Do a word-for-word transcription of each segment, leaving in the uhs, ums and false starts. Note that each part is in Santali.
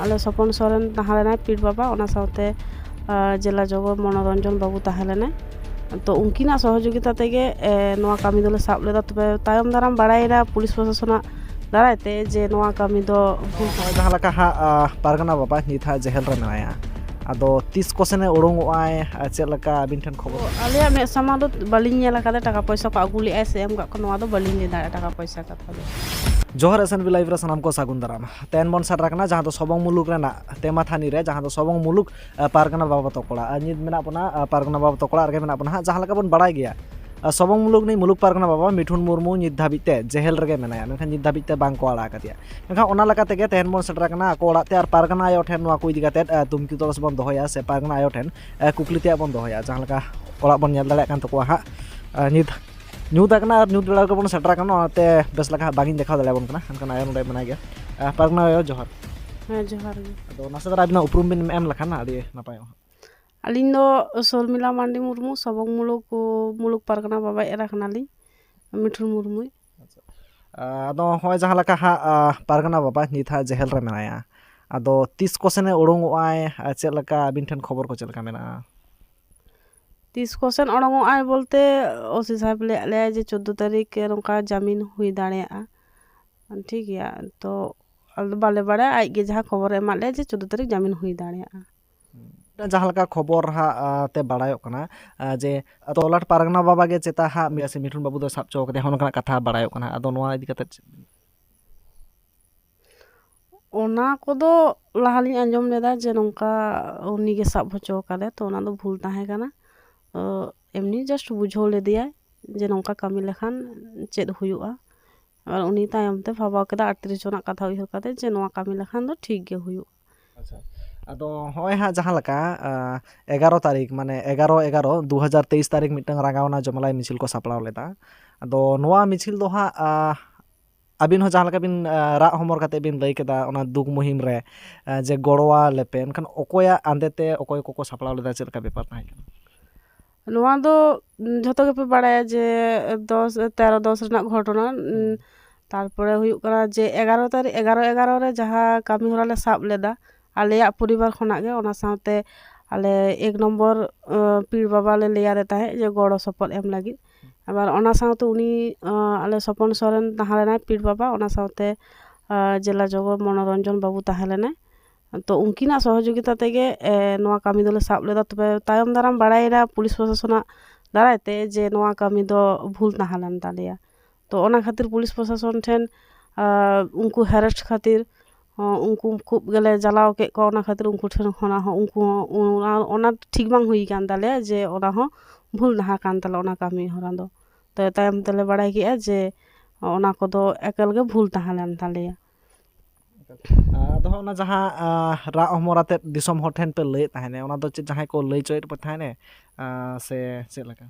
ᱟᱞᱮ ᱥᱚᱯᱚᱱ ᱥᱚᱨᱮᱱ ᱛᱟᱦᱮᱸ ᱞᱮᱱᱟᱭ ᱯᱤᱲ ᱵᱟᱵᱟ, ᱚᱱᱟ ᱥᱟᱶᱛᱮ ᱟᱨ ᱡᱮᱞᱟ ᱡᱚᱡᱚ ᱢᱚᱱᱳᱨᱚᱧᱡᱚᱱ ᱵᱟᱹᱵᱩ ᱛᱟᱦᱮᱸ ᱞᱮᱱᱟᱭ᱾ ᱛᱚ ᱩᱱᱠᱤᱱᱟᱜ ᱥᱚᱦᱚᱡᱳᱜᱤᱛᱟ ᱛᱮᱜᱮ ᱮ, ᱱᱚᱣᱟ ᱠᱟᱹᱢᱤ ᱫᱚᱞᱮ ᱥᱟᱵ ᱞᱮᱫᱟ᱾ ᱛᱚᱵᱮ ᱛᱟᱭᱚᱢ ᱫᱟᱨᱟᱢ ᱵᱟᱲᱟᱭᱮᱱᱟ ᱯᱩᱞᱤᱥ ᱯᱨᱚᱥᱟᱥᱚᱱᱟᱜ ᱫᱟᱨᱟᱭ ᱛᱮ ᱡᱮ ᱱᱚᱣᱟ ᱠᱟᱹᱢᱤ ᱫᱚ ᱵᱷᱩᱞ ᱛᱟᱦᱮᱸ ᱡᱟᱦᱟᱸ ᱞᱮᱠᱟ ᱦᱟᱸᱜ ᱟᱨ, ᱯᱟᱨᱜᱟᱱᱟ ᱵᱟᱵᱟ ᱱᱤᱛ ᱦᱟᱸᱜ ᱡᱮᱦᱮᱞ ᱨᱮ ᱢᱮᱱᱟᱭᱟ, ᱟᱫᱚ ᱛᱤᱥ ᱠᱚᱥᱮᱱᱮ ᱩᱰᱩᱝᱚᱜᱼᱟᱭ, ᱟᱨ ᱪᱮᱫ ᱞᱮᱠᱟ ᱟᱹᱵᱤᱱ ᱴᱷᱮᱱ ᱠᱷᱚᱵᱚᱨ? ᱟᱞᱮᱭᱟᱜ ᱢᱮᱫ ᱥᱟᱢᱟᱝ ᱫᱚ ᱵᱟᱹᱞᱤᱧ ᱧᱮᱞ ᱟᱠᱟᱫᱟ, ᱴᱟᱠᱟ ᱯᱚᱭᱥᱟ ᱠᱚ ᱟᱹᱜᱩ ᱞᱮᱫᱼᱟ ᱥᱮ ᱮᱢ ᱠᱟᱜ ᱠᱚ, ᱱᱚᱣᱟ ᱫᱚ ᱵᱟᱹᱞᱤᱧ ᱞᱟᱹᱭ ᱫᱟᱲᱮᱭᱟᱜᱼᱟ ᱴᱟᱠᱟ ᱯᱚᱭᱥᱟ ᱠᱟᱛᱷᱟ ᱫᱚ᱾ ᱡᱚᱦᱟᱨ ᱮᱥ ᱮᱱ ᱵᱤ ᱞᱟᱭᱤᱵᱷ ᱨᱮ ᱥᱟᱱᱟᱢ ᱠᱚ ᱥᱟᱹᱜᱩᱱ ᱫᱟᱨᱟᱢ᱾ ᱛᱮᱦᱮᱧ ᱵᱚᱱ ᱥᱮᱴᱮᱨ ᱟᱠᱟᱱᱟ ᱡᱟᱦᱟᱸ ᱫᱚ ᱥᱚᱵᱚᱝ ᱢᱩᱞᱩᱠ ᱨᱮᱱᱟᱜ ᱛᱮᱢᱟ ᱛᱷᱟᱹᱱᱤ ᱨᱮ, ᱡᱟᱦᱟᱸ ᱫᱚ ᱥᱚᱵᱚᱝ ᱢᱩᱞᱩᱠ ᱟᱨ ᱯᱟᱨᱜᱟᱱᱟ ᱵᱟᱵᱟ ᱛᱟᱠᱚ ᱚᱲᱟᱜ᱾ ᱟᱨ ᱱᱤᱛ ᱢᱮᱱᱟᱜ ᱵᱚᱱᱟ, ᱟᱨ ᱯᱟᱨᱜᱟᱱᱟ ᱵᱟᱵᱟ ᱛᱟᱠᱚ ᱚᱲᱟᱜ ᱨᱮᱜᱮ ᱢᱮᱱᱟᱜ ᱵᱚᱱᱟ ᱦᱟᱸᱜ᱾ ᱡᱟᱦᱟᱸ ᱞᱮᱠᱟ ᱵᱚᱱ ᱵᱟᱲᱟᱭ ᱜᱮᱭᱟ, ᱟᱨ ᱥᱚᱵᱚᱝ ᱢᱩᱞᱩᱠ ᱱᱤᱡ ᱢᱩᱞᱩᱠ ᱯᱟᱨᱜᱟᱱᱟ ᱵᱟᱵᱟ ᱢᱤᱴᱷᱩᱱ ᱢᱩᱨᱢᱩ ᱱᱤᱛ ᱫᱷᱟᱹᱵᱤᱡ ᱛᱮ ᱡᱮᱦᱮᱞ ᱨᱮᱜᱮ ᱢᱮᱱᱟᱭᱟ, ᱢᱮᱱᱠᱷᱟᱱ ᱱᱤᱛ ᱫᱷᱟᱹᱵᱤᱡ ᱛᱮ ᱵᱟᱝ ᱠᱚ ᱟᱲᱟᱜ ᱟᱠᱟᱫᱮᱭᱟ᱾ ᱢᱮᱱᱠᱷᱟᱱ ᱚᱱᱟ ᱞᱮᱠᱟ ᱛᱮᱜᱮ ᱛᱮᱦᱮᱧ ᱵᱚᱱ ᱥᱮᱴᱮᱨ ᱟᱠᱟᱱᱟ ᱟᱠᱚ ᱚᱲᱟᱜ ᱛᱮ, ᱟᱨ ᱯᱟᱨᱜᱟᱱᱟ ᱟᱭᱳ ᱴᱷᱮᱱ ᱱᱚᱣᱟ ᱠᱚ ᱤᱫᱤ ᱠᱟᱛᱮᱫ, ᱟᱨ, ᱛᱩᱢᱠᱤ ᱛᱚᱞᱟᱥ ᱵᱚᱱ ᱫᱚᱦᱚᱭᱟ, ᱥᱮ ᱯᱟᱨᱜᱟᱱᱟ ᱟᱭᱳ ᱴᱷᱮᱱ, ᱟᱨ, ᱠᱩᱠᱞᱤ ᱛᱮᱭᱟᱜ ᱵᱚᱱ ᱫᱚᱦᱚᱭᱟ᱾ ᱡᱟᱦᱟᱸ ᱞᱮᱠᱟ ᱚᱲᱟᱜ ᱵᱚᱱ ᱧᱮᱞ ᱫᱟᱲᱮᱭᱟᱜ ᱠᱟᱱ ᱛᱟᱠᱚᱣᱟ ᱦᱟᱸᱜ, ᱟᱨ, ᱱᱤᱛ ᱧᱩᱛ ᱟᱠᱟᱱᱟ ᱟᱨ ᱧᱩᱛ ᱵᱮᱲᱟ ᱨᱮᱜᱮ ᱵᱚᱱ ᱥᱮᱴᱮᱨ ᱟᱠᱟᱱᱟ, ᱚᱱᱟᱛᱮ ᱵᱮᱥ ᱞᱮᱠᱟ ᱦᱟᱸᱜ ᱵᱟᱝ ᱤᱧ ᱫᱮᱠᱷᱟᱣ ᱫᱟᱲᱮᱭᱟᱵᱚᱱ ᱠᱟᱱᱟ᱾ ᱢᱮᱱᱠᱷᱟᱱ ᱟᱭᱳ ᱱᱚᱰᱮ ᱢᱮᱱᱟᱭ ᱜᱮᱭᱟ᱾ ᱟᱨ, ᱯᱟᱨᱜᱟᱱᱟ ᱟᱭᱳ, ᱡᱚᱦᱟᱨ᱾ ᱦᱮᱸ, ᱡᱚᱦᱟᱨ ᱜᱮ᱾ ᱟᱫᱚ ᱱᱟᱥᱮ ᱫᱷᱟᱨᱟ ᱟᱹᱵᱤᱱᱟᱜ ᱩᱯᱨᱩᱢ ᱵᱤᱱ ᱮᱢ ᱞᱮᱠᱷᱟᱱ ᱟᱹᱰᱤ ᱱᱟᱯᱟᱭᱚᱜᱼᱟ᱾ ᱟᱹᱞᱤᱧ ᱫᱚ ᱥᱚᱨᱢᱤᱞᱟ ᱢᱟᱱᱰᱤ ᱢᱩᱨᱢᱩ, ᱥᱚᱵᱚᱝ ᱢᱩᱞᱩᱠ, ᱢᱩᱞᱩᱠ ᱯᱟᱨᱜᱟᱱᱟ ᱵᱟᱵᱟᱭ ᱮᱨᱟ ᱠᱟᱱᱟᱞᱤᱧ, ᱢᱤᱴᱷᱩᱱ ᱢᱩᱨᱢᱩᱭ᱾ ᱟᱪᱪᱷᱟ᱾ ᱟᱫᱚ ᱱᱚᱜᱼᱚᱭ ᱡᱟᱦᱟᱸ ᱞᱮᱠᱟ ᱦᱟᱸᱜ, ᱟᱨ, ᱯᱟᱨᱜᱟᱱᱟ ᱵᱟᱵᱟ ᱱᱤᱛ ᱦᱟᱸᱜ ᱡᱮᱦᱮᱞ ᱨᱮ ᱢᱮᱱᱟᱭᱟ, ᱟᱫᱚ ᱛᱤᱥ ᱠᱚᱥᱮᱱᱮ ᱩᱰᱩᱝᱚᱜᱼᱟᱭ, ᱟᱨ ᱪᱮᱫ ᱞᱮᱠᱟ ᱟᱹᱵᱤᱱ ᱴᱷᱮᱱ ᱠᱷᱚᱵᱚᱨ ᱠᱚ ᱪᱮᱫ ᱞᱮᱠᱟ ᱢᱮᱱᱟᱜᱼᱟ? ᱛᱤᱥ ᱠᱚᱥᱮᱱ ᱚᱰᱚᱝᱚᱜᱼᱟᱭ ᱵᱚᱞᱛᱮ, ᱳ ᱥᱤ ᱥᱟᱦᱮᱵᱽ ᱞᱟᱹᱭᱟᱫ ᱞᱮᱭᱟᱭ ᱡᱮ ᱪᱳᱫᱽᱫᱳ ᱛᱟᱹᱨᱤᱠᱷ ᱱᱚᱝᱠᱟ ᱡᱟᱹᱢᱤᱱ ᱦᱩᱭ ᱫᱟᱲᱮᱭᱟᱜᱼᱟ, ᱴᱷᱤᱠ ᱜᱮᱭᱟ᱾ ᱛᱚ ᱟᱞᱮ ᱫᱚ ᱵᱟᱞᱮ ᱵᱟᱲᱟᱭᱟ, ᱟᱡ ᱜᱮ ᱡᱟᱦᱟᱸ ᱠᱷᱚᱵᱚᱨᱮ ᱮᱢᱟᱫ ᱞᱮᱭᱟ ᱡᱮ ᱪᱳᱫᱽᱫᱳ ᱛᱟᱹᱨᱤᱠᱷ ᱡᱟᱹᱢᱤᱱ ᱦᱩᱭ ᱫᱟᱲᱮᱭᱟᱜᱼᱟ᱾ ᱡᱟᱦᱟᱸ ᱞᱮᱠᱟ ᱠᱷᱚᱵᱚᱨ ᱦᱟᱸᱜ, ᱟᱸ, ᱛᱮ ᱵᱟᱲᱟᱭᱚᱜ ᱠᱟᱱᱟ, ᱟᱸ, ᱡᱮ ᱛᱚᱞᱟᱴ ᱯᱟᱨᱜᱟᱱᱟ ᱵᱟᱵᱟ ᱜᱮ ᱪᱮᱛᱟ ᱦᱟᱸᱜ ᱢᱤᱫ ᱥᱮ ᱢᱤᱴᱷᱩᱱ ᱵᱟᱹᱵᱩ ᱫᱚᱭ ᱥᱟᱵ ᱦᱚᱪᱚ ᱠᱟᱫᱮᱭᱟ, ᱦᱚᱸᱜᱼᱚ ᱱᱚᱝᱠᱟᱱᱟᱜ ᱠᱟᱛᱷᱟ ᱵᱟᱲᱟᱭᱚᱜ ᱠᱟᱱᱟ᱾ ᱟᱫᱚ ᱱᱚᱣᱟ ᱤᱫᱤ ᱠᱟᱛᱮᱫ ᱪᱮᱫ? ᱚᱱᱟ ᱠᱚᱫᱚ ᱞᱟᱦᱟᱞᱤᱧ ᱟᱸᱡᱚᱢ ᱞᱮᱫᱟ ᱡᱮ ᱱᱚᱝᱠᱟ ᱩᱱᱤ ᱜᱮ ᱥᱟᱵ ᱦᱚᱪᱚ ᱠᱟᱫᱮ, ᱛᱚ ᱚᱱᱟ ᱫᱚ ᱵᱷᱩᱞ ᱛᱟᱦᱮᱸ ᱠᱟᱱᱟ᱾ ᱛᱚ ᱮᱢᱱᱤ just ᱵᱩᱡᱷᱟᱹᱣ ᱞᱮᱫᱮᱭᱟᱭ ᱡᱮ ᱱᱚᱝᱠᱟ ᱠᱟᱹᱢᱤ ᱞᱮᱠᱷᱟᱱ ᱪᱮᱫ ᱦᱩᱭᱩᱜᱼᱟ᱾ ᱟᱨ ᱩᱱᱤ ᱛᱟᱭᱚᱢ ᱛᱮ ᱵᱷᱟᱵᱟᱣ ᱠᱮᱫᱟ ᱟᱴᱛᱨᱤᱥ ᱡᱚᱱᱟᱜ ᱠᱟᱛᱷᱟ ᱩᱭᱦᱟᱹᱨ ᱠᱟᱛᱮ ᱡᱮ ᱱᱚᱣᱟ ᱠᱟᱹᱢᱤ ᱞᱮᱠᱷᱟᱱ ᱫᱚ ᱴᱷᱤᱠ ᱜᱮ ᱦᱩᱭᱩᱜᱼᱟ᱾ ᱟᱪᱪᱷᱟ, ᱟᱫᱚ ᱦᱚᱸᱜᱼᱚᱭ ᱦᱟᱸᱜ ᱡᱟᱦᱟᱸ ᱞᱮᱠᱟ, ᱟᱸ, ᱮᱜᱟᱨᱚ ᱛᱟᱹᱨᱤᱠᱷ, ᱢᱟᱱᱮ ᱮᱜᱟᱨᱚ ᱮᱜᱟᱨᱚ ᱫᱩ ᱦᱟᱡᱟᱨ ᱛᱮᱭᱤᱥ ᱛᱟᱹᱨᱤᱠᱷ ᱢᱤᱫᱴᱟᱝ ᱨᱟᱸᱜᱟᱣᱱᱟ ᱡᱚᱢᱮᱞᱟᱭ ᱢᱤᱪᱷᱤᱞ ᱠᱚ ᱥᱟᱯᱲᱟᱣ ᱞᱮᱫᱟ᱾ ᱟᱫᱚ ᱱᱚᱣᱟ ᱢᱤᱪᱷᱤᱞ ᱫᱚ ᱦᱟᱸᱜ, ᱟᱸ, ᱟᱹᱵᱤᱱ ᱦᱚᱸ ᱡᱟᱦᱟᱸ ᱞᱮᱠᱟ ᱵᱤᱱ, ᱟᱸ, ᱨᱟᱜ ᱦᱚᱢᱚᱨ ᱠᱟᱛᱮ ᱵᱤᱱ ᱞᱟᱹᱭ ᱠᱮᱫᱟ ᱚᱱᱟ ᱫᱩᱠ ᱢᱩᱦᱤᱢ ᱨᱮ, ᱟᱸ, ᱡᱮ ᱜᱚᱲᱚᱣᱟ ᱞᱮᱯᱮ, ᱮᱱᱠᱷᱟᱱ ᱚᱠᱚᱭᱟᱜ ᱟᱸᱫᱮ ᱛᱮ ᱚᱠᱚᱭ ᱠᱚᱠᱚ ᱥᱟᱯᱲᱟᱣ ᱞᱮᱫᱟ, ᱪᱮᱫ ᱞᱮᱠᱟ ᱵᱮᱯᱟᱨ ᱛᱟᱦᱮᱸ ᱠᱟᱱᱟ? ᱱᱚᱣᱟ ᱫᱚ, ᱩᱸ, ᱡᱷᱚᱛᱚ ᱜᱮᱯᱮ ᱵᱟᱲᱟᱭᱟ ᱡᱮ ᱫᱚᱥ, ᱛᱮᱨᱚ ᱫᱚᱥ ᱨᱮᱱᱟᱜ ᱜᱷᱚᱴᱚᱱᱟ, ᱩᱸ, ᱦᱩᱸ᱾ ᱛᱟᱨᱯᱚᱨᱮ ᱦᱩᱭᱩᱜ ᱠᱟᱱᱟ ᱡᱮ ᱮᱜᱟᱨᱚ ᱛᱟᱹᱨᱤᱠᱷ, ᱮᱜᱟᱨᱚ ᱮᱜᱟᱨᱚ ᱨᱮ ᱡᱟᱦᱟᱸ ᱠᱟᱹᱢᱤ ᱦᱚᱨᱟ ᱞᱮ ᱥᱟᱵ ᱞᱮᱫᱟ ᱟᱞᱮᱭᱟᱜ ᱯᱚᱨᱤᱵᱟᱨ ᱠᱷᱚᱱᱟᱜ ᱜᱮ, ᱚᱱᱟ ᱥᱟᱶᱛᱮ ᱟᱞᱮ ᱮᱠ ᱱᱚᱢᱵᱚᱨ, ᱟᱸ, ᱯᱤᱲ ᱵᱟᱵᱟ ᱞᱮ ᱞᱟᱹᱭ ᱟᱫᱮ ᱛᱟᱦᱮᱸᱫ ᱡᱮ ᱜᱚᱲᱚ ᱥᱚᱯᱚᱦᱚᱫ ᱮᱢ ᱞᱟᱹᱜᱤᱫ᱾ ᱟᱵᱟᱨ ᱚᱱᱟ ᱥᱟᱶᱛᱮ ᱩᱱᱤ, ᱟᱸ, ᱟᱞᱮ ᱥᱚᱯᱚᱱ ᱥᱚᱨᱮᱱ ᱛᱟᱦᱮᱸ ᱞᱮᱱᱟᱭ ᱯᱤᱲ ᱵᱟᱵᱟ, ᱚᱱᱟ ᱥᱟᱶᱛᱮ, ᱟᱸ, ᱡᱮᱞᱟ ᱡᱚᱜᱚ ᱢᱚᱱᱳᱨᱚᱧᱡᱚᱱ ᱵᱟᱹᱵᱩ ᱛᱟᱦᱮᱸ ᱞᱮᱱᱟᱭ᱾ ᱛᱚ ᱩᱱᱠᱤᱱᱟᱜ ᱥᱚᱦᱚᱡᱳᱜᱤᱛᱟ ᱛᱮᱜᱮ, ᱮ, ᱱᱚᱣᱟ ᱠᱟᱹᱢᱤ ᱫᱚᱞᱮ ᱥᱟᱵ ᱞᱮᱫᱟ᱾ ᱛᱚᱵᱮ ᱛᱟᱭᱚᱢ ᱫᱟᱨᱟᱢ ᱵᱟᱲᱟᱭᱮᱱᱟ ᱯᱩᱞᱤᱥ ᱯᱨᱚᱥᱟᱥᱚᱱᱟᱜ ᱫᱟᱨᱟᱭ ᱛᱮ ᱡᱮ ᱱᱚᱣᱟ ᱠᱟᱹᱢᱤ ᱫᱚ ᱵᱷᱩᱞ ᱛᱟᱦᱮᱸ ᱞᱮᱱ ᱛᱟᱞᱮᱭᱟ᱾ ᱛᱚ ᱚᱱᱟ ᱠᱷᱟᱹᱛᱤᱨ ᱯᱩᱞᱤᱥ ᱯᱨᱚᱥᱟᱥᱚᱱ ᱴᱷᱮᱱ, ᱟᱸ, ᱩᱱᱠᱩ ᱦᱮᱨᱮᱥ ᱠᱷᱟᱹᱛᱤᱨ, ᱦᱚᱸ, ᱩᱱᱠᱩ ᱠᱷᱩᱵ ᱜᱮᱞᱮ ᱡᱟᱞᱟᱣ ᱠᱮᱫ ᱠᱚᱣᱟ᱾ ᱚᱱᱟ ᱠᱷᱟᱹᱛᱤᱨ ᱩᱱᱠᱩ ᱴᱷᱮᱱ ᱠᱷᱚᱱᱟᱜ ᱦᱚᱸ, ᱩᱱᱠᱩ ᱦᱚᱸ ᱚᱱᱟ, ᱚᱱᱟ ᱴᱷᱤᱠ ᱵᱟᱝ ᱦᱩᱭ ᱟᱠᱟᱱ ᱛᱟᱞᱮᱭᱟ ᱡᱮ ᱚᱱᱟ ᱦᱚᱸ ᱵᱷᱩᱞ ᱛᱟᱦᱮᱸ ᱠᱟᱱ ᱛᱟᱞᱮᱭᱟ ᱚᱱᱟ ᱠᱟᱹᱢᱤ ᱦᱚᱨᱟ ᱫᱚ᱾ ᱛᱚ ᱛᱟᱭᱚᱢ ᱛᱮᱞᱮ ᱵᱟᱲᱟᱭ ᱠᱮᱫᱼᱟ ᱡᱮ ᱚᱱᱟ ᱠᱚᱫᱚ ᱮᱠᱟᱞ ᱜᱮ ᱵᱷᱩᱞ ᱛᱟᱦᱮᱸ ᱞᱮᱱ ᱛᱟᱞᱮᱭᱟ᱾ ᱟᱫᱚ ᱦᱚᱸ ᱚᱱᱟ ᱡᱟᱦᱟᱸ, ᱟᱸ, ᱨᱟᱜ ᱦᱚᱢᱚᱨ ᱟᱛᱮᱫ ᱫᱤᱥᱚᱢ ᱦᱚᱲ ᱴᱷᱮᱱ ᱯᱮ ᱞᱟᱹᱭᱮᱫ ᱛᱟᱦᱮᱱᱟ, ᱚᱱᱟ ᱫᱚ ᱪᱮᱫ ᱡᱟᱦᱟᱸᱭ ᱠᱚ ᱞᱟᱹᱭ ᱦᱚᱪᱚᱭᱮᱫ ᱯᱮ ᱛᱟᱦᱮᱱᱟ, ᱟᱸ, ᱥᱮ ᱪᱮᱫ ᱞᱮᱠᱟ?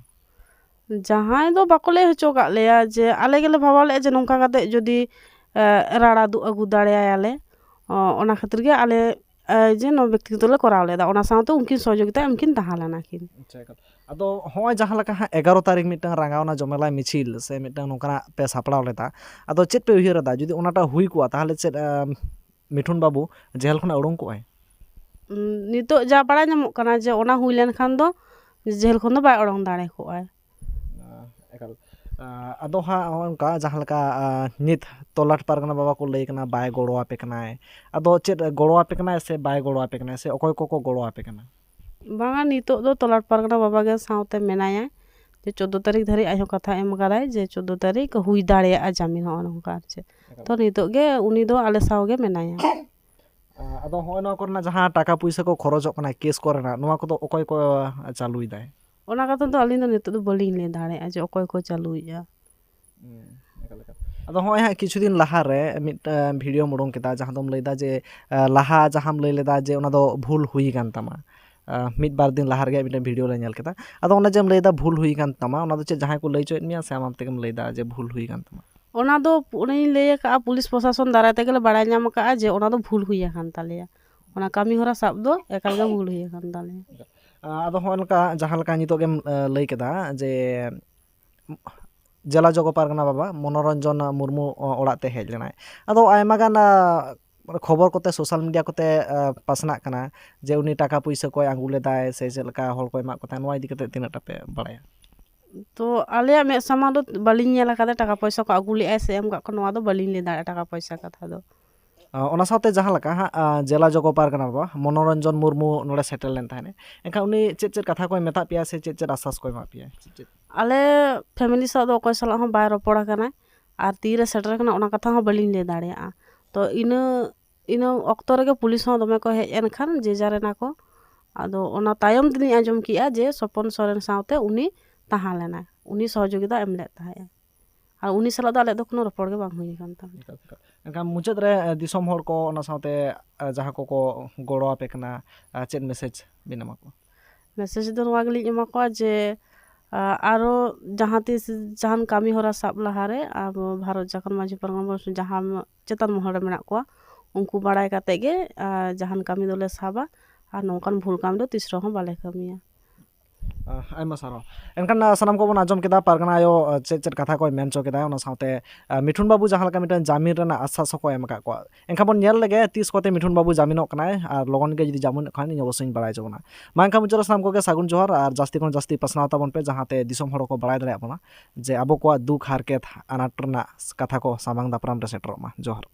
ᱡᱟᱦᱟᱸᱭ ᱫᱚ ᱵᱟᱠᱚ ᱞᱟᱹᱭ ᱦᱚᱪᱚ ᱠᱟᱜ ᱞᱮᱭᱟ, ᱡᱮ ᱟᱞᱮ ᱜᱮᱞᱮ ᱵᱷᱟᱵᱟᱣ ᱞᱮᱫᱼᱟ ᱡᱮ ᱱᱚᱝᱠᱟ ᱠᱟᱛᱮ ᱡᱩᱫᱤ, ᱮ, ᱨᱟᱲᱟ ᱫᱩᱜ ᱟᱹᱜᱩ ᱫᱟᱲᱮᱭᱟᱭᱟᱞᱮ, ᱚ, ᱚᱱᱟ ᱠᱷᱟᱹᱛᱤᱨ ᱜᱮ ᱟᱞᱮ, ᱮ, ᱡᱮ ᱱᱚᱣᱟ ᱵᱮᱠᱛᱤᱜᱚᱛᱚ ᱞᱮ ᱠᱚᱨᱟᱣ ᱞᱮᱫᱟ, ᱚᱱᱟ ᱥᱟᱶᱛᱮ ᱩᱱᱠᱤᱱ ᱥᱚᱦᱚᱡᱳᱜᱤᱛᱟ ᱮᱢᱠᱤᱱ ᱛᱟᱦᱮᱸ ᱞᱮᱱᱟ ᱠᱤᱱ᱾ ᱟᱪᱪᱷᱟ, ᱮᱠᱟᱞ᱾ ᱟᱫᱚ ᱦᱚᱸᱜᱼᱚᱭ ᱡᱟᱦᱟᱸ ᱞᱮᱠᱟ ᱦᱟᱸᱜ ᱮᱜᱟᱨᱚ ᱛᱟᱹᱨᱤᱠᱷ ᱢᱤᱫᱴᱟᱝ ᱨᱟᱸᱜᱟᱣᱱᱟ ᱡᱚᱢᱮᱞᱟᱭ ᱢᱤᱪᱷᱤᱞ ᱥᱮ ᱢᱤᱫᱴᱟᱝ ᱱᱚᱝᱠᱟᱱᱟᱜ ᱯᱮ ᱥᱟᱯᱲᱟᱣ ᱞᱮᱫᱟ, ᱟᱫᱚ ᱪᱮᱫ ᱯᱮ ᱩᱭᱦᱟᱹᱨ ᱮᱫᱟ ᱡᱩᱫᱤ ᱚᱱᱟᱴᱟᱜ ᱦᱩᱭ ᱠᱚᱜᱼᱟ, ᱛᱟᱦᱚᱞᱮ ᱪᱮᱫ, ᱟᱢ, ᱢᱤᱴᱷᱩᱱ ᱵᱟᱹᱵᱩ ᱡᱮᱦᱮᱞ ᱠᱷᱚᱱᱟᱜ ᱩᱰᱩᱝ ᱠᱚᱜᱼᱟᱭ? ᱩᱸ, ᱱᱤᱛᱚᱜ ᱡᱟ ᱵᱟᱲᱟᱭ ᱧᱟᱢᱚᱜ ᱠᱟᱱᱟ ᱡᱮ ᱚᱱᱟ ᱦᱩᱭ ᱞᱮᱱᱠᱷᱟᱱ ᱫᱚ ᱡᱮᱦᱮᱞ ᱠᱷᱚᱱ ᱫᱚ ᱵᱟᱭ ᱚᱰᱚᱝ ᱫᱟᱲᱮ ᱠᱚᱜᱼᱟᱭ᱾ ᱟᱸ, ᱮᱠᱟᱞ᱾ ᱟᱸ, ᱟᱫᱚ ᱦᱟᱸᱜ ᱱᱚᱜᱼᱚ ᱱᱚᱝᱠᱟ ᱡᱟᱦᱟᱸ ᱞᱮᱠᱟ, ᱟᱸ, ᱱᱤᱛ ᱛᱚᱞᱟᱴ ᱯᱟᱨᱜᱟᱱᱟ ᱵᱟᱵᱟ ᱠᱚ ᱞᱟᱹᱭ ᱠᱟᱱᱟ ᱵᱟᱭ ᱜᱚᱲᱚ ᱟᱯᱮ ᱠᱟᱱᱟᱭ, ᱟᱫᱚ ᱪᱮᱫ ᱜᱚᱲᱚ ᱟᱯᱮ ᱠᱟᱱᱟᱭ ᱥᱮ ᱵᱟᱭ ᱜᱚᱲᱚ ᱟᱯᱮ ᱠᱟᱱᱟᱭ ᱥᱮ ᱚᱠᱚᱭ ᱠᱚᱠᱚ ᱜᱚᱲᱚ ᱟᱯᱮ ᱠᱟᱱᱟ? ᱵᱟᱝᱟ, ᱱᱤᱛᱚᱜ ᱫᱚ ᱛᱚᱞᱟᱴ ᱯᱟᱨᱜᱟᱱᱟ ᱵᱟᱵᱟ ᱜᱮ ᱥᱟᱶᱛᱮ ᱢᱮᱱᱟᱭᱟ, ᱡᱮ ᱪᱳᱫᱽᱫᱳ ᱛᱟᱹᱨᱤᱠᱷ ᱫᱷᱟᱹᱨᱤᱡ ᱟᱡ ᱦᱚᱸ ᱠᱟᱛᱷᱟ ᱮᱢ ᱠᱟᱫᱟᱭ ᱡᱮ ᱪᱳᱫᱽᱫᱳ ᱛᱟᱹᱨᱤᱠᱷ ᱦᱩᱭ ᱫᱟᱲᱮᱭᱟᱜᱼᱟ ᱡᱟᱢᱤᱱ, ᱦᱚᱸᱜᱼᱚ ᱱᱚᱝᱠᱟ ᱟᱨ ᱪᱮᱫ᱾ ᱮᱠᱟᱞ᱾ ᱛᱚ ᱱᱤᱛᱚᱜ ᱜᱮ ᱩᱱᱤ ᱫᱚ ᱟᱞᱮ ᱥᱟᱶ ᱜᱮ ᱢᱮᱱᱟᱭᱟ᱾ ᱟᱸ, ᱟᱫᱚ ᱦᱚᱸᱜᱼᱚᱭ ᱱᱚᱣᱟ ᱠᱚᱨᱮᱱᱟᱜ ᱡᱟᱦᱟᱸ ᱴᱟᱠᱟ ᱯᱩᱭᱥᱟᱹ ᱠᱚ ᱠᱷᱚᱨᱚᱪᱚᱜ ᱠᱟᱱᱟ ᱠᱮᱥ ᱠᱚᱨᱮᱱᱟᱜ, ᱱᱚᱣᱟ ᱠᱚᱫᱚ ᱚᱠᱚᱭ ᱠᱚ ᱪᱟᱹᱞᱩᱭᱮᱫᱟᱭ? ᱚᱱᱟ ᱠᱟᱛᱷᱟ ᱫᱚ ᱟᱹᱞᱤᱧ ᱫᱚ ᱱᱤᱛᱚᱜ ᱫᱚ ᱵᱟᱹᱞᱤᱧ ᱞᱟᱹᱭ ᱫᱟᱲᱮᱭᱟᱜᱼᱟ ᱡᱮ ᱚᱠᱚᱭ ᱠᱚ ᱪᱟᱹᱞᱩᱭᱮᱫᱼᱟ᱾ ᱦᱩᱸ, ᱮᱠᱟᱞ, ᱮᱠᱟᱞ᱾ ᱟᱫᱚ ᱦᱚᱸᱜᱼᱚᱭ ᱦᱟᱸᱜ ᱠᱤᱪᱷᱩ ᱫᱤᱱ ᱞᱟᱦᱟ ᱨᱮ ᱢᱤᱫ, ᱟᱸ, ᱵᱷᱤᱰᱤᱭᱳᱢ ᱩᱰᱩᱝ ᱠᱮᱫᱟ, ᱡᱟᱦᱟᱸ ᱫᱚᱢ ᱞᱟᱹᱭᱫᱟ ᱡᱮ, ᱟᱸ, ᱞᱟᱦᱟ ᱡᱟᱦᱟᱸᱢ ᱞᱟᱹᱭ ᱞᱮᱫᱟ ᱡᱮ ᱚᱱᱟ ᱫᱚ ᱵᱷᱩᱞ ᱦᱩᱭ ᱟᱠᱟᱱ ᱛᱟᱢᱟ᱾ ᱟᱸ, ᱢᱤᱫ ᱵᱟᱨ ᱫᱤᱱ ᱞᱟᱦᱟ ᱨᱮᱜᱮ ᱢᱤᱫᱴᱮᱱ ᱵᱷᱤᱰᱤᱭᱳ ᱞᱮ ᱧᱮᱞ ᱠᱮᱫᱟ᱾ ᱟᱫᱚ ᱚᱱᱟ ᱡᱮᱢ ᱞᱟᱹᱭᱫᱟ ᱵᱷᱩᱞ ᱦᱩᱭ ᱟᱠᱟᱱ ᱛᱟᱢᱟ, ᱚᱱᱟ ᱫᱚ ᱪᱮᱫ ᱡᱟᱦᱟᱸᱭ ᱠᱚ ᱞᱟᱹᱭ ᱦᱚᱪᱚᱭᱮᱫ ᱢᱮᱭᱟ ᱥᱮ ᱟᱢ ᱟᱢ ᱛᱮᱜᱮᱢ ᱞᱟᱹᱭᱫᱟ ᱡᱮ ᱵᱷᱩᱞ ᱦᱩᱭ ᱟᱠᱟᱱ ᱛᱟᱢᱟ? ᱚᱱᱟ ᱫᱚ ᱚᱱᱮᱧ ᱞᱟᱹᱭ ᱟᱠᱟᱫᱼᱟ, ᱯᱩᱞᱤᱥ ᱯᱨᱚᱥᱟᱥᱚᱱ ᱫᱟᱨᱟᱭ ᱛᱮᱜᱮ ᱞᱮ ᱵᱟᱲᱟᱭ ᱧᱟᱢ ᱟᱠᱟᱫᱼᱟ ᱡᱮ ᱚᱱᱟ ᱫᱚ ᱵᱷᱩᱞ ᱦᱩᱭ ᱟᱠᱟᱱ ᱛᱟᱞᱮᱭᱟ᱾ ᱚᱱᱟ ᱠᱟᱹᱢᱤ ᱦᱚᱨᱟ ᱥᱟᱵ ᱫᱚ ᱮᱠᱟᱞ ᱜᱮ ᱵᱷᱩᱞ ᱦᱩᱭ ᱟᱠᱟᱱ ᱛᱟᱞᱮᱭᱟ᱾ ᱟᱸ, ᱟᱫᱚ ᱦᱚᱸᱜᱼᱚ ᱱᱚᱝᱠᱟ ᱡᱟᱦᱟᱸ ᱞᱮᱠᱟ ᱱᱤᱛᱚᱜ ᱜᱮᱢ, ᱟᱸ, ᱞᱟᱹᱭ ᱠᱮᱫᱟ ᱡᱮ ᱡᱮᱞᱟ ᱡᱚᱜᱚ ᱯᱟᱨᱜᱟᱱᱟ ᱵᱟᱵᱟ ᱢᱚᱱᱳᱨᱚᱧᱡᱚᱱ ᱢᱩᱨᱢᱩ ᱚᱲᱟᱜ ᱛᱮ ᱦᱮᱡ ᱞᱮᱱᱟᱭ᱾ ᱟᱫᱚ ᱟᱭᱢᱟ ᱜᱟᱱ ᱠᱷᱚᱵᱚᱨ ᱠᱚᱛᱮ, ᱥᱳᱥᱟᱞ ᱢᱤᱰᱤᱭᱟ ᱠᱚᱛᱮ ᱯᱟᱥᱱᱟᱜ ᱠᱟᱱᱟ ᱡᱮ ᱩᱱᱤ ᱴᱟᱠᱟ ᱯᱩᱭᱥᱟᱹ ᱠᱚᱭ ᱟᱹᱜᱩ ᱞᱮᱫᱟᱭ ᱥᱮ ᱪᱮᱫ ᱞᱮᱠᱟ ᱦᱚᱲ ᱠᱚ ᱮᱢᱟᱜ ᱠᱚ ᱛᱟᱦᱮᱸᱫ, ᱱᱚᱣᱟ ᱤᱫᱤ ᱠᱟᱛᱮ ᱛᱤᱱᱟᱹᱜ ᱴᱟ ᱯᱮ ᱵᱟᱲᱟᱭᱟ? ᱛᱚ ᱟᱞᱮᱭᱟᱜ ᱢᱮᱫ ᱥᱟᱢᱟᱝ ᱫᱚ ᱵᱟᱹᱞᱤᱧ ᱧᱮᱞ ᱟᱠᱟᱫᱟ ᱴᱟᱠᱟ ᱯᱚᱭᱥᱟ ᱠᱚ ᱟᱹᱜᱩ ᱞᱮᱫᱼᱟ ᱥᱮ ᱮᱢ ᱠᱟᱜ ᱠᱚ, ᱱᱚᱣᱟ ᱫᱚ ᱵᱟᱹᱞᱤᱧ ᱞᱟᱹᱭ ᱫᱟᱲᱮᱭᱟᱜᱼᱟ ᱴᱟᱠᱟ ᱯᱚᱭᱥᱟ ᱠᱟᱛᱷᱟ ᱫᱚ᱾ ᱚᱱᱟ ᱥᱟᱶᱛᱮ ᱡᱟᱦᱟᱸ ᱞᱮᱠᱟ ᱦᱟᱸᱜ ᱡᱮᱞᱟ ᱡᱚᱜᱚ ᱯᱟᱨᱜᱟᱱᱟ ᱵᱟᱵᱟ ᱢᱚᱱᱳᱨᱚᱧᱡᱚᱱ ᱢᱩᱨᱢᱩ ᱱᱚᱰᱮ ᱥᱮᱴᱮᱨ ᱞᱮᱱ ᱛᱟᱦᱮᱸᱫ, ᱮᱱᱠᱷᱟᱱ ᱩᱱᱤ ᱪᱮᱫ ᱪᱮᱫ ᱠᱟᱛᱷᱟ ᱠᱚᱭ ᱢᱮᱛᱟᱫ ᱯᱮᱭᱟ ᱥᱮ ᱪᱮᱫ ᱪᱮᱫ ᱟᱥᱥᱟᱥ ᱠᱚᱭ ᱮᱢᱟᱫ ᱯᱮᱭᱟ? ᱪᱮᱫ ᱪᱮᱫ? ᱟᱞᱮ ᱯᱷᱮᱢᱤᱞᱤ ᱥᱟᱶ ᱫᱚ ᱚᱠᱚᱭ ᱥᱟᱞᱟᱜ ᱦᱚᱸ ᱵᱟᱭ ᱨᱚᱯᱚᱲ ᱟᱠᱟᱱᱟᱭ, ᱟᱨ ᱛᱤᱨᱮ ᱥᱮᱴᱮᱨ ᱟᱠᱟᱱᱟ ᱚᱱᱟ ᱠᱟᱛᱷᱟ ᱦᱚᱸ ᱵᱟᱹᱞᱤᱧ ᱞᱟᱹᱭ ᱫᱟᱲᱮᱭᱟᱜᱼᱟ᱾ ᱛᱚ ᱤᱱᱟᱹ ᱤᱱᱟᱹ ᱚᱠᱛᱚ ᱨᱮᱜᱮ ᱯᱩᱞᱤᱥ ᱦᱚᱸ ᱫᱚᱢᱮ ᱠᱚ ᱦᱮᱡ ᱮᱱ ᱠᱷᱟᱱ ᱡᱮ ᱡᱟᱨ ᱮᱱᱟ ᱠᱚ᱾ ᱟᱫᱚ ᱚᱱᱟ ᱛᱟᱭᱚᱢ ᱛᱮᱞᱤᱧ ᱟᱸᱡᱚᱢ ᱠᱮᱜᱼᱟ ᱡᱮ ᱥᱚᱯᱚᱱ ᱥᱚᱨᱮᱱ ᱥᱟᱶᱛᱮ ᱩᱱᱤ ᱛᱟᱦᱮᱸ ᱞᱮᱱᱟᱭ, ᱩᱱᱤ ᱥᱚᱦᱚᱡᱳᱜᱤᱛᱟ ᱮᱢ ᱞᱮᱫ ᱛᱟᱦᱮᱸᱜᱼᱟ᱾ ᱟᱨ ᱩᱱᱤ ᱥᱟᱞᱟᱜ ᱫᱚ ᱟᱞᱮᱭᱟᱜ ᱫᱚ ᱠᱳᱱᱳ ᱨᱚᱯᱚᱲ ᱜᱮ ᱵᱟᱝ ᱦᱩᱭ ᱟᱠᱟᱱ ᱛᱟᱞᱮᱭᱟ᱾ ᱮᱱᱠᱷᱟᱱ ᱢᱩᱪᱟᱹᱫ ᱨᱮ ᱫᱤᱥᱚᱢ ᱦᱚᱲ ᱠᱚ, ᱚᱱᱟ ᱥᱟᱶᱛᱮ ᱡᱟᱦᱟᱸ ᱠᱚᱠᱚ ᱜᱚᱲᱚ ᱟᱯᱮ ᱠᱟᱱᱟ, ᱪᱮᱫ ᱢᱮᱥᱮᱡᱽ ᱵᱤᱱ ᱮᱢᱟ ᱠᱚᱣᱟ? ᱢᱮᱥᱮᱡᱽ ᱫᱚ ᱱᱚᱣᱟ ᱜᱮᱞᱤᱧ ᱮᱢᱟ ᱠᱚᱣᱟ ᱡᱮ ᱟᱨᱚ ᱡᱟᱦᱟᱸ ᱛᱤᱥ ᱡᱟᱦᱟᱱ ᱠᱟᱹᱢᱤ ᱦᱚᱨᱟ ᱥᱟᱵ ᱞᱟᱦᱟᱨᱮ ᱟᱵᱚ ᱵᱷᱟᱨᱚᱛ ᱡᱷᱟᱲᱠᱷᱚᱸᱰ ᱢᱟᱹᱡᱷᱤ ᱯᱟᱨᱜᱟᱱᱟ ᱡᱟᱦᱟᱸ ᱪᱮᱛᱟᱱ ᱢᱚᱦᱚᱞ ᱨᱮ ᱢᱮᱱᱟᱜ ᱠᱚᱣᱟ, ᱩᱱᱠᱩ ᱵᱟᱲᱟᱭ ᱠᱟᱛᱮ ᱜᱮ ᱡᱟᱦᱟᱱ ᱠᱟᱹᱢᱤ ᱫᱚᱞᱮ ᱥᱟᱵᱟ᱾ ᱟᱨ ᱱᱚᱝᱠᱟᱱ ᱵᱷᱩᱞ ᱠᱟᱹᱢᱤ ᱫᱚ ᱛᱤᱥ ᱨᱮᱦᱚᱸ ᱵᱟᱞᱮ ᱠᱟᱹᱢᱤᱭᱟ᱾ ᱟᱭᱢᱟ ᱥᱟᱨᱦᱟᱣ᱾ ᱮᱱᱠᱷᱟᱱ ᱥᱟᱱᱟᱢ ᱠᱚᱵᱚᱱ ᱟᱸᱡᱚᱢ ᱠᱮᱫᱟ ᱯᱟᱨᱜᱟᱱᱟ ᱟᱭᱳ ᱪᱮᱫ ᱪᱮᱫ ᱠᱟᱛᱷᱟ ᱠᱚᱭ ᱢᱮᱱ ᱦᱚᱪᱚ ᱠᱮᱫᱟ, ᱚᱱᱟ ᱥᱟᱶᱛᱮ ᱢᱤᱴᱷᱩᱱ ᱵᱟᱹᱵᱩ ᱡᱟᱦᱟᱸ ᱞᱮᱠᱟ ᱢᱤᱫᱴᱟᱝ ᱡᱟᱢᱤᱱ ᱨᱮᱱᱟᱜ ᱟᱥᱥᱟᱥ ᱦᱚᱸᱠᱚ ᱮᱢ ᱟᱠᱟᱫ ᱠᱚᱣᱟ᱾ ᱮᱱᱠᱷᱟᱱ ᱵᱚᱱ ᱧᱮᱞ ᱞᱮᱜᱮ ᱛᱤᱥ ᱠᱚᱛᱮ ᱢᱤᱴᱷᱩᱱ ᱵᱟᱹᱵᱩ ᱡᱟᱢᱤᱱᱚᱜ ᱠᱟᱱᱟᱭ, ᱟᱨ ᱞᱚᱜᱚᱱ ᱜᱮ ᱡᱩᱫᱤ ᱡᱟᱢᱤᱱᱚᱜ ᱠᱷᱟᱱ ᱤᱧ ᱚᱵᱚᱥᱥᱳᱧ ᱵᱟᱲᱟᱭ ᱦᱚᱪᱚ ᱵᱚᱱᱟ᱾ ᱢᱟ ᱮᱱᱠᱷᱟᱱ ᱢᱩᱪᱟᱹᱫ ᱨᱮ ᱥᱟᱱᱟᱢ ᱠᱚᱜᱮ ᱥᱟᱹᱜᱩᱱ ᱡᱚᱦᱟᱨ, ᱟᱨ ᱡᱟᱹᱥᱛᱤ ᱠᱷᱚᱱ ᱡᱟᱹᱥᱛᱤ ᱯᱟᱥᱱᱟᱣ ᱛᱟᱵᱚᱱ ᱯᱮ, ᱡᱟᱦᱟᱸᱛᱮ ᱫᱤᱥᱚᱢ ᱦᱚᱲ ᱠᱚ ᱵᱟᱲᱟᱭ ᱫᱟᱲᱮᱭᱟᱜ ᱵᱚᱱᱟ ᱡᱮ ᱟᱵᱚ ᱠᱚᱣᱟᱜ ᱫᱩᱠ ᱦᱟᱨᱠᱮᱛ ᱟᱱᱟᱴ ᱨᱮᱱᱟᱜ ᱠᱟᱛᱷᱟ ᱠᱚ ᱥᱟᱢᱟᱝ ᱫᱟᱯᱨᱟᱢ ᱨᱮ ᱥᱮᱴᱮᱨᱚᱜ ᱢᱟ᱾ ᱡᱚᱦᱟᱨ᱾